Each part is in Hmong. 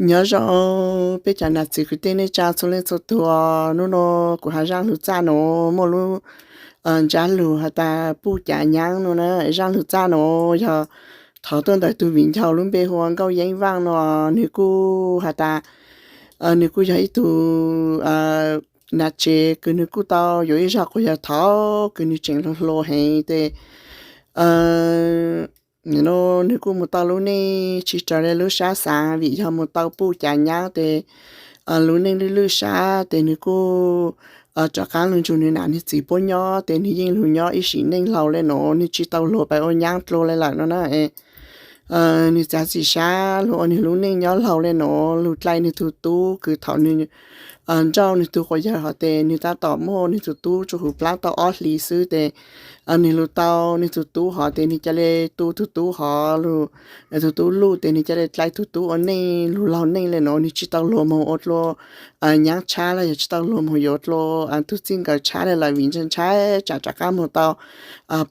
Nyob zoo peb cov nam txiv kwv tij neej tsa txhua leej txhua tus. Hnub no kuv hais zaj lug txaj no muaj lub ntsab lug has tas puj cav nyab no na. Zaj lug txaj no yog thov tuaj ntawm tus viv ncaus lub npe hu ua Nkauj Yeeb Vaaj no. Nws kuj has tas nws kuj yog ib tug nam tsev kws nws kuj tau yuav ib zag quas yawg thaum kws nws tseem hluas hluas heev tes nws kuj mus tau lub neej tsis raws li lub sab xav vim yog mus tau puj cav nyab tes lub neej lwj lwj sab tes nws kuj rov qaab lug nrug nws nam nws txiv puab nyob tes nws yeej lug nyob ib sim neej laug le nuav, nws tsis tau luag pais ua nyab dlua le lawm no na. Nws txav txim sab lug ua nws lub neej nyob laug le nuav, lug dlai nws tug tub kws thaum nws nrauj nws tug quas yawg hov tes nws tab tom muaj nws tug tub tsuas huv plab tau ob hlis xwb tes nws lug tau nws tug tub hov tes nws ca le tu tug tub hov lug, tug tub luj tes nws ca le dlai tug tub ua neej lug laug neej le nuav, nws tsis tau luag moog ua dlua nyab tshab los yog tsis tau luag moog yuav dlua tug txij nkawm tshab le lawm vim ntshai ntshai tsam rov qaab moog tau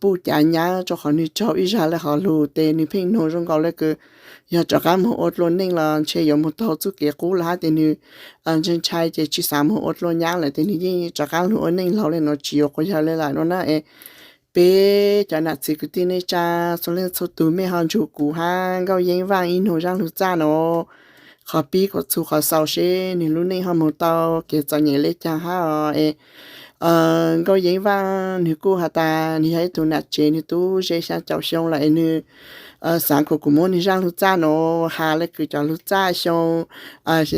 puj cav nyab rua qhov nws raug ib zag le hov lug tes nws pheej nug zoo nkaus le kws yog rov qaab moog ua dlua neej los ntshe yuav moog taug txuj kev qub lawm hab tes nws ntshai ntshai ces tsis xav moog ua dlua nyab lawm tes nws yeej rov qaab lug ua neej laug le nuav tsis yuav quas yawg le lawm no na. Peb cov nam txiv kwv tij neej tsa txhua leej txhua tug mej ho nrug kuv hab Nkauj Yeeb Vaaj ib nug zaj lug txaj no. Qhov pib kom txug qhov xaus seb nws lub neej ho moog tau kev txom nyem le caag hab os. Nkauj Yeeb Vaaj nws kuj has tas nws yog ib tug nam tsev nws tub ze xyaa caum xyoo lawm es nws xaav kom kuv muab nws zaj lug txaj no has le kws cov lug txaj xyoo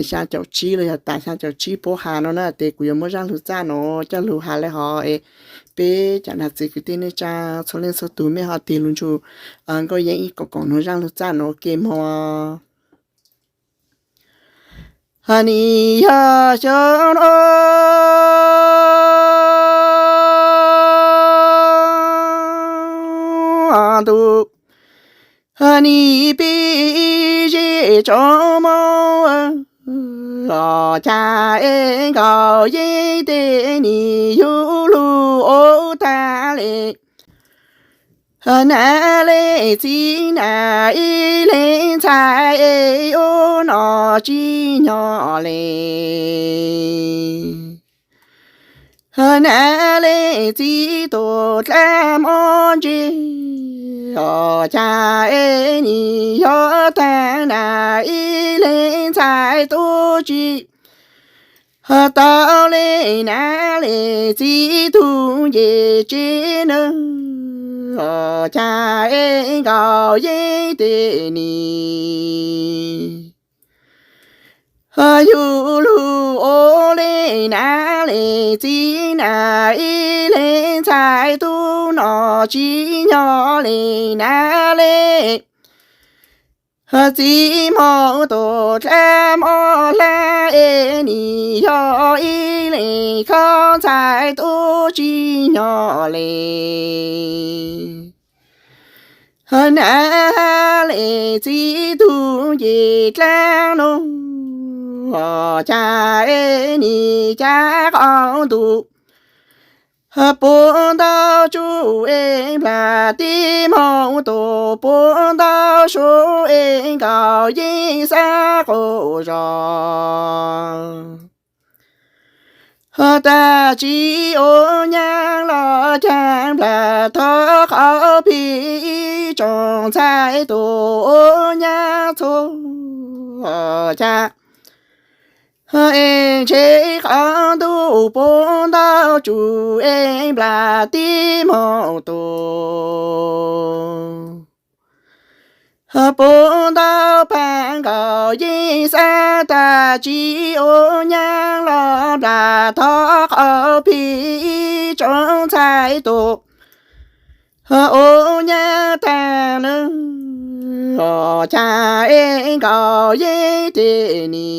xyaa caum tsib los yog tas xyaa caum tsib puab has no na tes kuv yuav muab zaj lug txaj no coj lug has le hov es peb cov nam txiv kwv tij neej tsa txhua leej txhua tug mej ho tig lug nrug Nkauj Yeeb ib koom koom nug zaj lug txaj no ke mog. Hab nws yog xyoo ntuj, nws pib zim tsoom moos los cas es Nkauj Yeeb tes nws yug lug ua tag le. Nam le txiv nam ib leeg ntxhais es ua nom tsis nyob le. Nam le txiv tus dlaab mob ntse los cas es nws yog tag nam ib leeg ntxhais tub tsis tau le. Nam le txiv tug nce tsev neeg los cas es Nkauj Yeeb tes nws yug lug ua le. Nam le txiv nam ib leeg ntxhais tub nom tsis nyob le. Nam le txiv mob tus dlaab mob hlab es nws yog ib leeg khob ntxhais tub tsis nyob le. Nam le txiv tug nce dlaab no los cas es nws cab qhov ntuj puv ntau tsuj es nplas tib moos tus puv ntau sub es Nkauj Yeeb xab qaum zos. Tag tsis ua nyab los cas nplas thov qhov phim ib tsoom ntxhais tus ua nyab txhua cas es ntshe qhov ntuj puv ntau tsuj es nplas tib moos tus puv ntau phaab. Nkauj Yeeb xab tag tsis ua nyab los nplas thov qhov phim ib tsoom ntxhais tus ua nyab tag neeg los cas es Nkauj Yeeb tes nws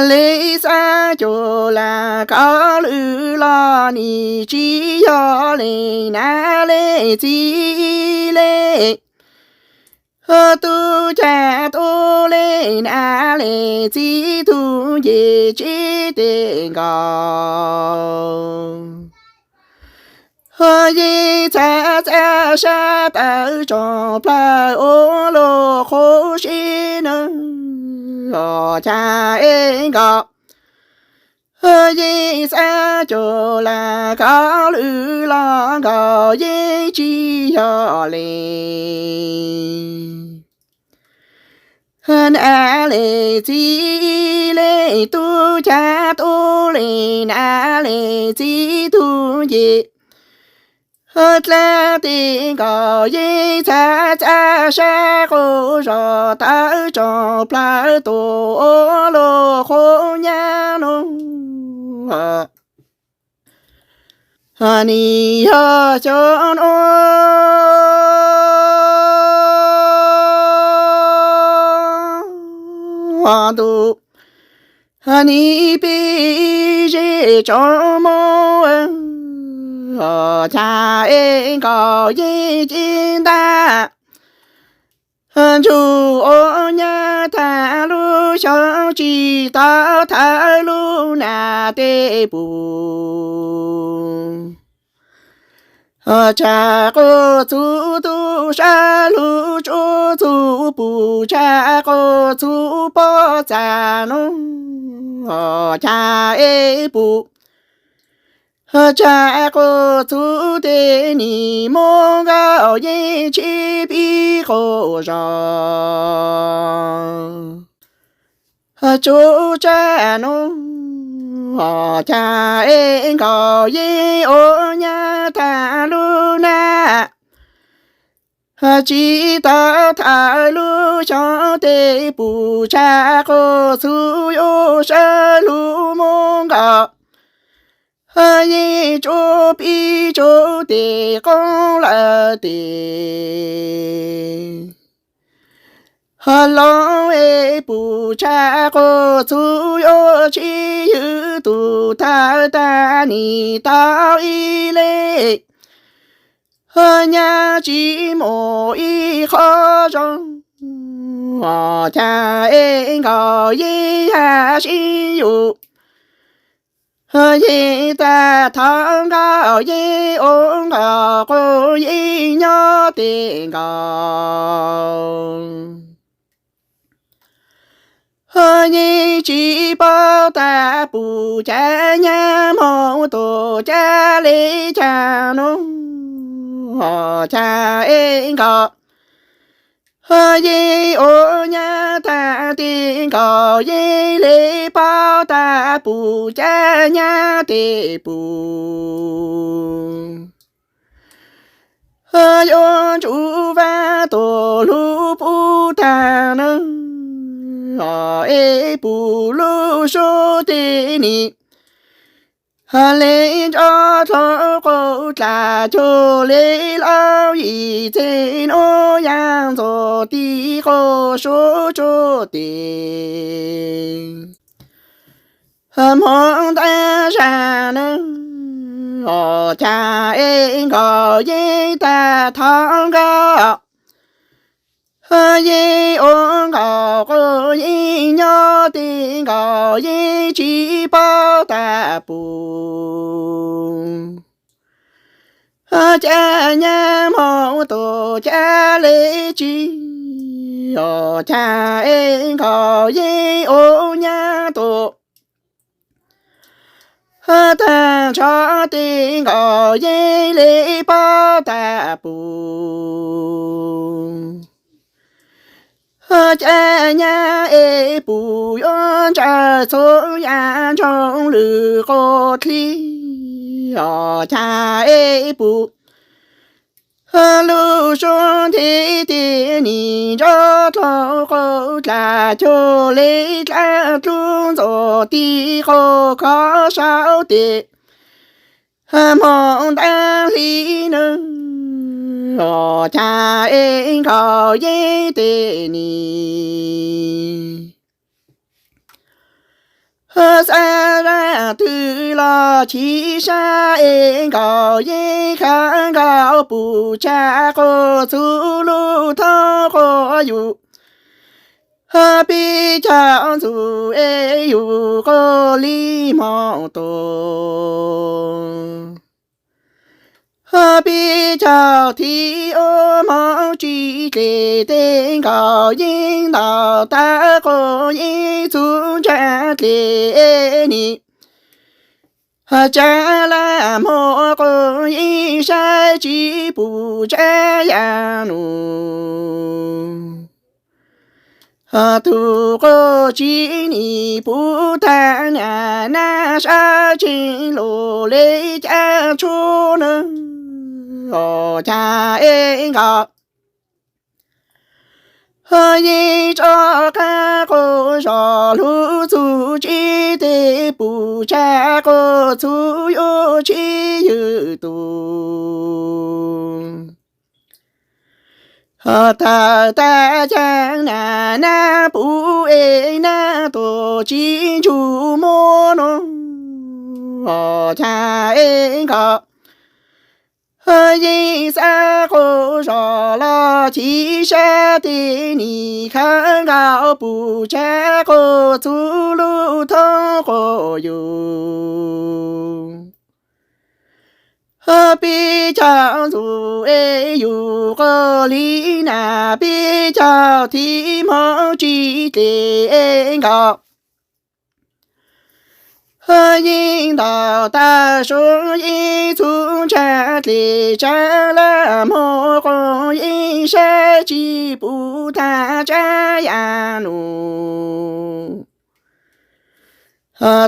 le xab cua lam kauv lwm los nws tsis yog le. Nam le txiv le tub cas tub le. Nam le txiv tug nce tsev tes Nkauj Yeeb txhab txab sab tawv tsoom plawg ua luj qhua sib nws, cas es nkaus yeej xav cuag lam koj lwm los nkaus yeej tsis yog li. Nav le txiv le tub, cas tub le nav le txiv tub nce dlaab tes nkaus yeej txhav txav sab qaug zog tawv tsoom plawg tus ua luag qhuav nyab nuav. Nim yog xyoo nuav ntuj nim pib zeb tsoom moov, cas es nkaus yeej ci ntag. Ntsug ua nyab tag lub xyoo tsis tau thawb lub nag tej pum. Tshav quaj txhub tub sab lug tsuab txhub pum, tshav quaj txhub pob txha nuav, cas es pum. Tshav quaj txhub tej nim moov nkaus yeej tsis pib qaug zog. Tsuab tshav nuav, cas es nkaus yeej ua nyab tag lub nag. Tsis tau thawb lub xyoo tej pum, tshav quaj txhub yuav sawv lug moov nkaus yeej tsuab pib tsuab tes qoob lawm tes. Hloov es pum, tshav quaj txhub yuav tsis ywg tug thawb tag nim tau ib le. Nyab tsis mus ib qho zog, cas es nkaus yeej yam sib yug. Yeej tag thawb nkaus yeej ua nkaus quas yeej nyob tes nkaus. Yeej tsis paub tas pum cas nyab moog tuag cas le cas nuav, cas es nkaus yeej ua nyab tag tes nkaus yeej le paub tas pum cas nyab tes pum. Yuav ntsug vaaj tuag lug pub tag neeg, es pum lub sub tes nim le nrov dlhau qaug dlha cuag le laub yim txheej nuav yaaj ntxuag tim qaug sub tsuab tes. Moog ntaag zag neeg, cas es nkaus yeej tag thawb nkaus yeej ua nkaus quas yeej nyob tes nkaus yeej tsis paub tas pum cas nyab moog tuag cas le tsis, cas es nkaus yeej ua nyab tuag tag nrho tes nkaus yeej le paub tas pum cas nyab es pum yuav ntsawg txhua yaam nroog lwm quas dlib, cas es pum lub sub tes nim nrov dlhau qaug dlha cuag le dlaab dlub ntxuag tim qaug khov saub tes. Moog ntaag hli neeg, cas es nkaus yeej tes nim xav zag twg los chim sab es nkaus yeej khawv nkaus pum tshav quas txhub lug thoob quas yug pib caug ntxug es yug quas li moog tuag. Peb caug thib ob mob tsis dle, tej nkaus yeej ntaus tag quas yeej txhub ntsa dle nim. Tsab laj hmo quas yeej saib tsis pum tsab yam nus. Tug quas tsis nim puv tag na, nab sab tsees los le cav tshuaj na, os cas es nkaus yeej tso qab quas zos lub txuj tsis tes, puv tsab quas txhub yuav tsis ywm tus. Tawm tag caag na, nab puv es nab tuam tsis ntsug muab no, os cas es nkaus yeej xav quas zos los chim sab tes, nim khawv nkaus puv tsab quas txhub lub thoob quas yug. Peb caug ntxuv es yug quas li na, peb caug thib mob tsis dle es nkaus yeej ntaus tag sua yeej txhub ntsa dle, tsab laj hmo quas yeej saib tsis pum tag tsab yam nus.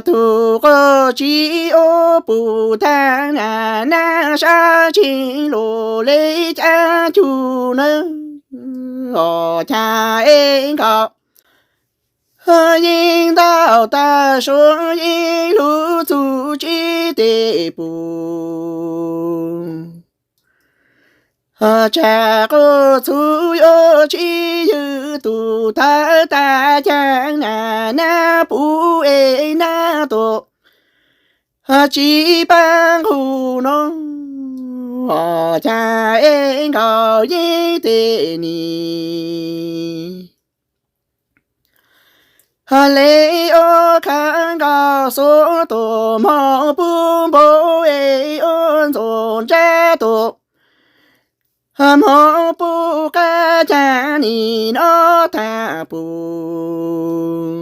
Tug quas tsis ob puv tag na, nab sab tsees los le cav cug na, os cas es nkaus yeej ntaus tag sua yeej lub txuj tsis tes pum tsab quas txhub yuav tsis ywm tus. Tawm tag caag na, nab puv es nab tuam tsis pab nqug no, os cas es nkaus yeej tes nim. Le ua khawv nkaus xuv tuam, hmo puv npau es ua ntxuav ntsab tuam, hmo puv qab caag nim no tag pum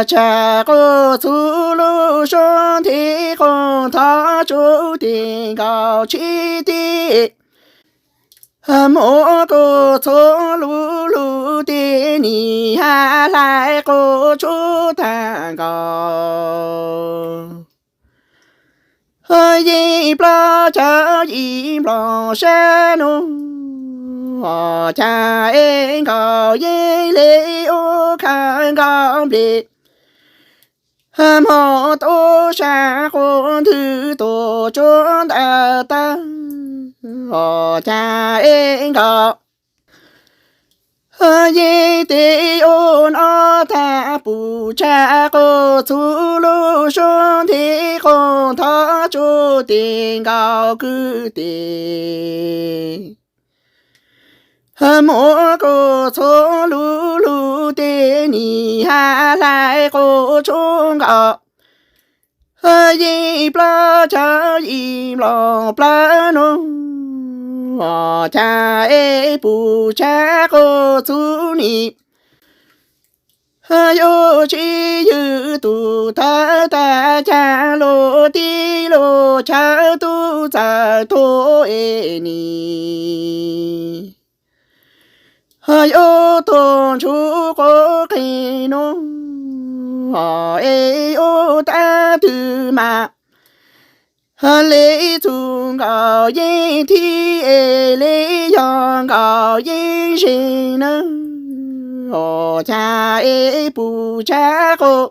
tsab quas txhub lub suab nthe, quas thov tsum tes nkaus tsis tes, hmo quas txhub lub lug tes, nim ha hlais quas tshum tag nkaus yeej plaub caug yim nplooj sab nus, os cas es nkaus yeej le ua khawv nkaus nplej, hmo tuab sab quas ntwg tuam tsuab ntawm tag, os cas es nkaus yeej tes ua no tag pum tsab quas txhub lub suab nthe, quas thov tsum tes nkaus kwv tes, hmo quas txhub lub lug tes, nim ha hlais quas tshum nkaus yeej plaub caug yim nplooj plawv nus, os cas es pum tsab quas txhub nim yuav tsis ywm tus. Tawm tag caag lug tib lug chaw tub txawm tuag es nim yuav tuag ntsug quas qeeg nus, es yuav tab twg mas le txug nkaus yeej thib es le yog nkaus yeej zeeg na, os cas es pum tsab quas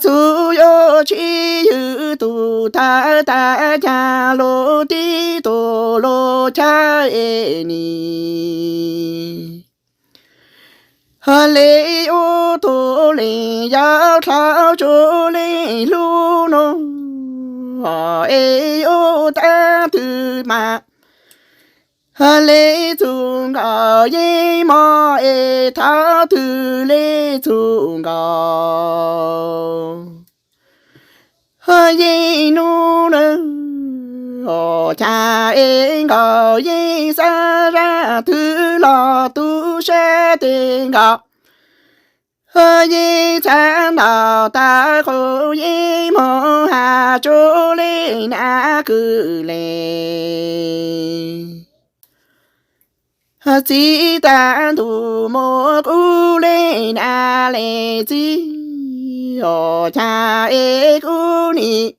txhub yuav tsis ywm tus. Tawm tag caag lug tib tuam lug chaw es nim le ua tuag leej yawg dlhau tsua leej hlub nus, es yuav tab twg mas le txug nkaus yeej mob es thaum twg le txug nkaus yeej nub na, Ua cas es nkawd yeej xav zaj twg los tu sab tes nkawd yeej txhav ntaus tawv qus yeej moog has tsuj leej nab kwv le. Txij tag ntuj muaj kuv leej nab le txij, ua cas es kuv nim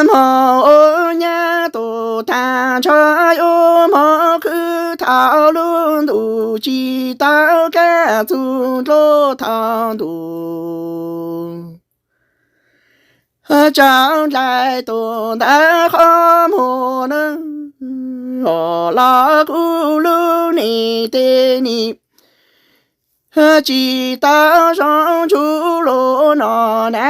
moog ua nyab tus tag nrho yuav moog khwv thaum lub ntuj tsis tau kaj txug dluab thaum ntuj tsaus nplaig tus ntawd qhov muag na. Los kuv lub neej tej nim tsis tau zoo ntsug lug no na,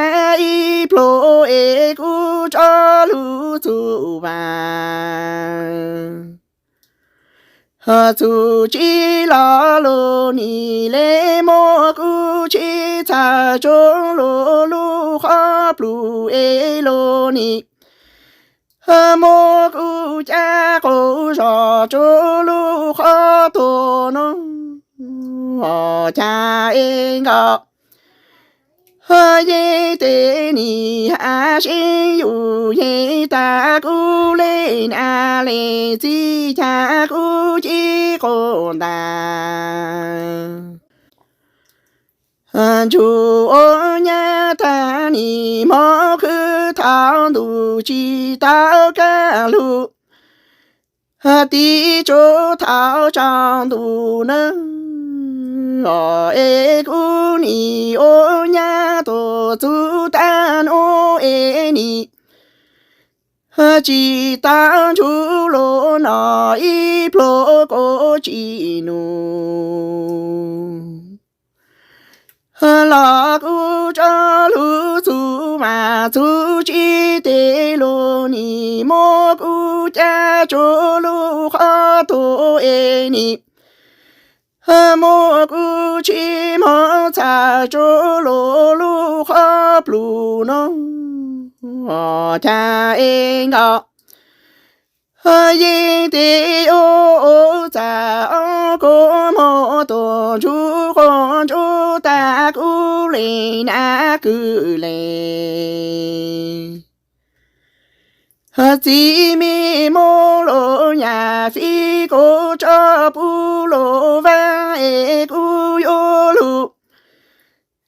ib pluag es kuv tso lug txuj vaj txuj tsi los lug nim le muab kuv tsheb txhaj tsuj lug lub qhov plug es lug nim muab kuv caj qub zog tsuj lug qhov tuag no. Ua cas es nkawd yeej tej nim has sib yug yeej tag kuv leej nab le txij, cas kuv ci quas ntais ntsug ua nyab tag nim moog khwv thaum ntuj tsis tau kaj lug, tib tsuj thaum tsaus ntuj na. Es kuv nim ua nyab tuaj txug tag nuav es nim tsis tau ntsug lug no, ib pluag kuv tsis nug los kuv tso lug txuj vaj txuj tsi tej lug nim muab kuv caj tsuj lug qhov tuag es nim muab kuv tsheb moog txhaj tsuj lug lub qhov plug no. Ua cas es nkawd yeej tej yuav ua txaj kua muag tuaj ntsug quas ntsug tag kuv leej nab kwv le. Txij me muab lug nyaj fij kuv tso puv lug vaaj es kuv yuav lug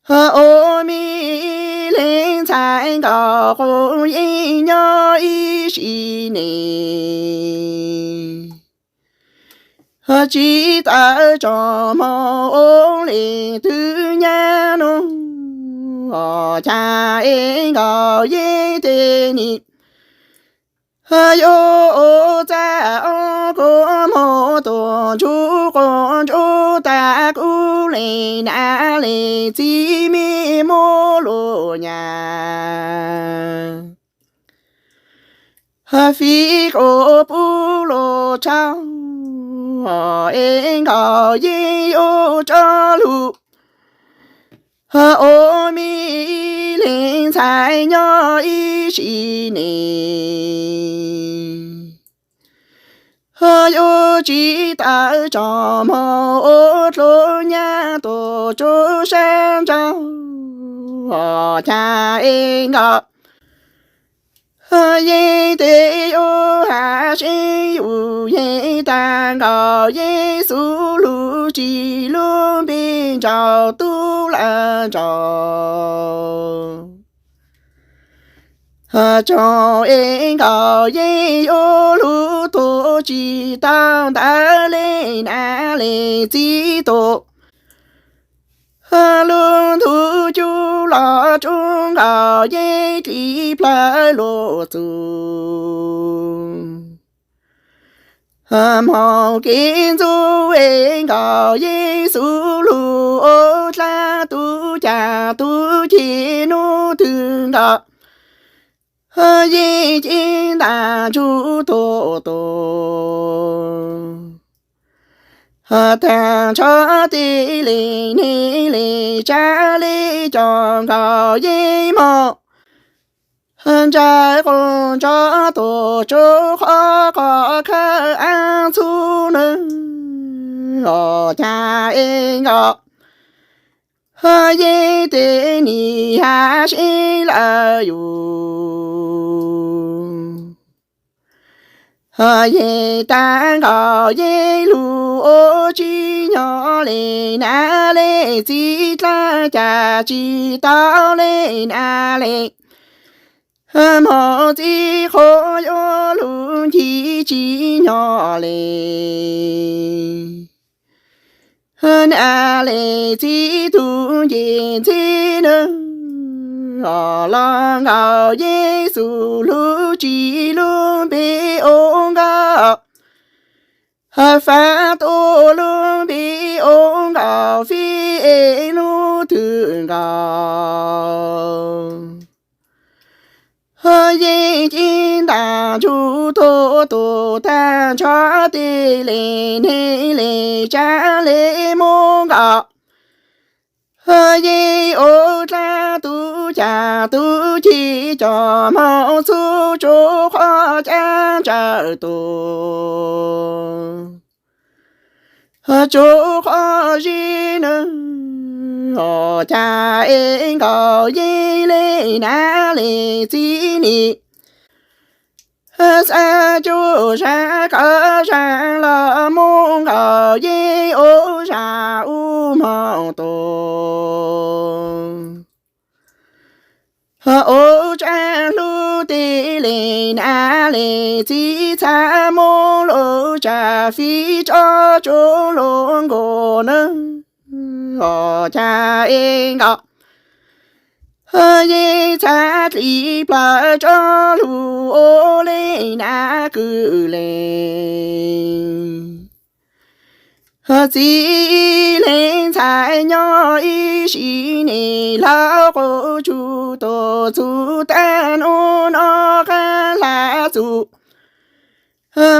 ua me leej ntxhais nkaus quas yeej nyob ib sim neej. Tsis tawm tsoom moog ua leej twg nyab nuav, ua cas es nkawd yeej tej nim yuav ua txaj kua muag tuaj ntsug quas ntsug tag kuv leej nab le txij me muab lug nyaj fij kuv puv lug tshauv, es nkawd yeej yuav tso lug ua me leej ntxhais nyob ib sim neej. Yuav tsis tawm tsoom moog ua dluab nyab tuaj tsuj sab nraud, ua cas es nkawd yeej tej yuav has sib yug yeej tag nkaus Yexus lug tsim lub npe nrau tub lawm nrau tsoom es nkawd yeej yuav lug tuag tsis tau ntawd leej nab leej txij tuaj lug ntug cub los tsuj nkawd yeej dlim plawg luag txug. Moog kev ntxuj es nkawd Yexus lug ua dlaab tug caj tug ceg nub twg nkawd yeej ceeb ntaag ntsug tuag tuag. Taag nrho tej leej neeg le tsav le cov nkawd yeej moog Ntsaws qus ntso tuaj tsuj qhov qhov khawb ab txhub na, os cas es nkaus yeej tej nim hav sib lawm yus. Yeej tag nkaus yeej lug ua tsis nyog li, nav li txiv dlaab cas tsis tau li, nav li hmoov txiv qhuav yuav lug ncig tsis nyog li. Nav li txiv tug nce ntxhib na, os los nkaus Yexus lub tsis lub npe ua nkaus, fav tuaj lub npe ua nkaus fij es lub twg nkaus. Yeej ci ntaj ntsug tuaj tuaj tag nrho tej li, neeg li tsav li muab nkaus. Yeej ua dlaab tug caj tug ceg coj moog txug tsuv qhov caj ntsawm tuaj tsuv qhov zeb na, os cas es nkaus yeej li, nav li txiv nim xav cuj zag kawg zag los muab nkaus yeej ua zag ua moog tuaj. Ua tsaab hlub tej li, nav li txiv txha muab lub tsam fij tso tsuv lub nkuaj na, os cas es nkaus yeej txha dli plawg tso lug ua li, nav kwv li txiv leej ntxhais nyob ib sim neej laug quas tsuj tuaj txug tag nub no, qab hlab txug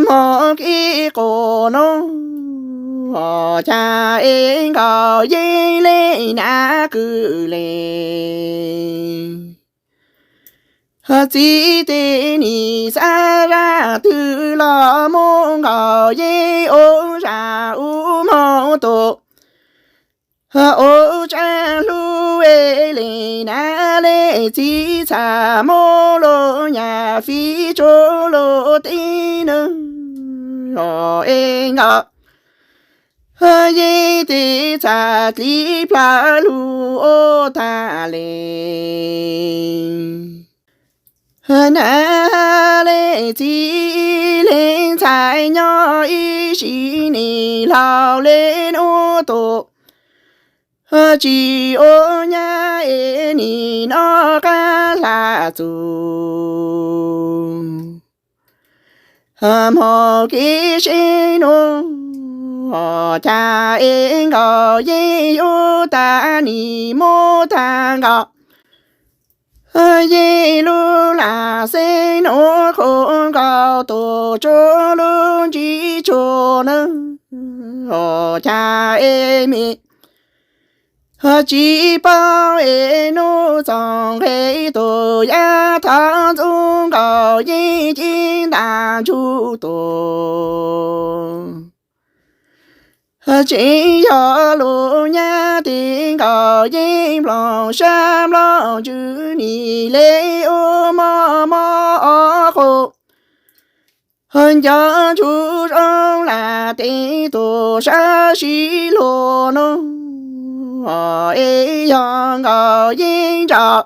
moog kev quas no, os cas es nkaus yeej li, nav kwv li txiv tej nim xav zaj twg los muab nkaus yeej ua zag ua moog tuaj. Ua tsaab hlub es li, nav li txiv txha muab lub nyaj fij tsuv lub teb na, os es nkaus yeej tej txha dli plawg lug ua tag li. Nav li txiv leej ntxhais nyob ib sim neej laug le nub tuaj, tsis ua nyab es nim no qab hlab txug moog kev seb nub, os cas es nkaus yeej yug tag nim muab tag nkaus yeej lub lam xeeb nub qhuav nkaus tuaj tsuv lub ntsig tsuag na, os cas es me tsis paub es nub txoos nqe tuaj yaj thov ntxub nkaus yeej ci ntaj ntsug tuaj. Tseeb yog lub nyab teb nkaus yeej nplooj sab nplooj ntsws nim le ua mob mob ob qus, nco ntsug zoo lam teb tuaj sab sib luag no, es yog nkaus yeej nraus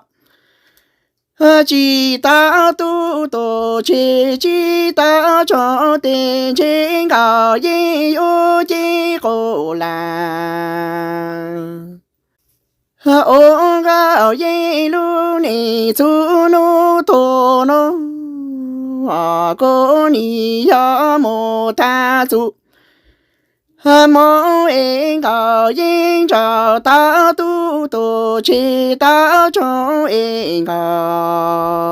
tsis tau tub tuaj tseg, tsis tau tsoom tes ntseg nkaus yeej yug cev quas lam. Ua nkaus yeej lub neej txhua hnub tuaj no, kuv nim yog mus tag txug mob es nkaus yeej nraus tau tub tuaj tseg tau tsoom es nkaus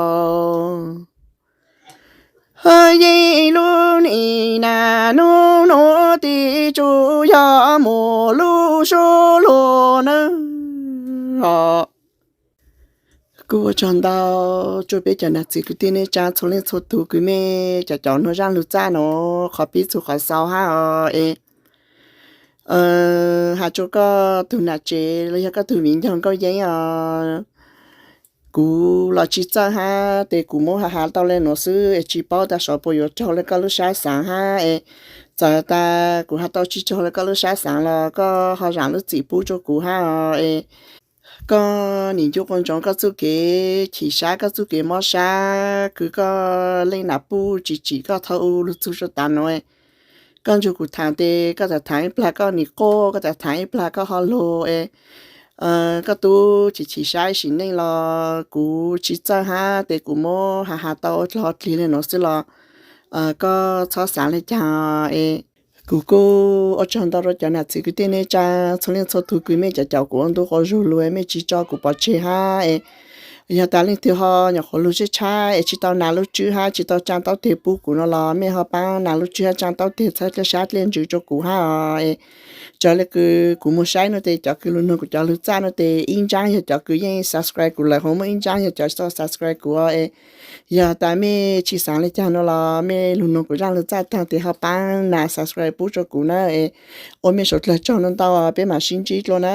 yeej lub neej nag nub nuav teb tsuas yog mus lub suab luag nawb. Kuv ua tsaug ntau rua peb cov nam txiv kwv tij neej tsaa txhua leej txhua tug, kws mej cov cov nuav zaaj lug txaj nuav, qhov pib txug qhov xaus hab os es. Has rua koj tug nam tsev los yog koj tug viv ncaus nkauj yeeb os, kuv los tsi txawj hab tes kuv muab has has tau le nuav xwb es tsi paub tas sav puas yuav raug le koj lub sab xaav hab es. Txawm tas kuv has tau tsi raug le koj lub sab xaav los koj ho zaam lub txim pub rua kuv hab os es. Koj nim ncu quas ntsoov koj txuj kev chim sab, koj txuj kev mob sab, kws koj leej nam puj tsim tsim koj thaum ub lug txug rua tav nuav. Koj nrug kuv thaam tes koj txawm thaam ib plag koj nim quaj, koj txawm thaam ib plag koj ho lug es. Koj tub chim chim sab ib sim neej los kuv tsi txawj hab tes kuv muab has has tau ua dlog dlig le nuav xwb los koj txhob xaav le caag es. Kuv kuj ua tsaug ntau rua cov nam txiv kwv tij neej tsaa txhua leej txhua tug kws mej cov caum kuv ua ntu quas zug lug, mej tsi tso kuv pov tseg hab es. Yog tas leej twg ho nyuam qhuav lug tshab tshab es tsi tau nas lub tswb hab tsi tau tsaa taub teg pub kuv nuav los mej ho paab nas lub tswb hab tsaa taub teg txhawb dlej sab dlej ntsws rua kuv hab os es. Raws le kws kuv moog saib nuav tes cov kws lug noog kuv cov lug txaj nuav tes ib ntsaab yog cov kws yeej subscribe kuv lawm, ho muaj ib ntsaab yog cov tsi tau subscribe kuv os es. Yog tas mej tsi xaav le caag nuav los mej lug noog kuv zaaj lug txaj taag tes ho paab nas subscribe pub rua kuv na es. Ua mej suav dlawg tsaug ntau ntau, peb maam sib ntsib dlua na.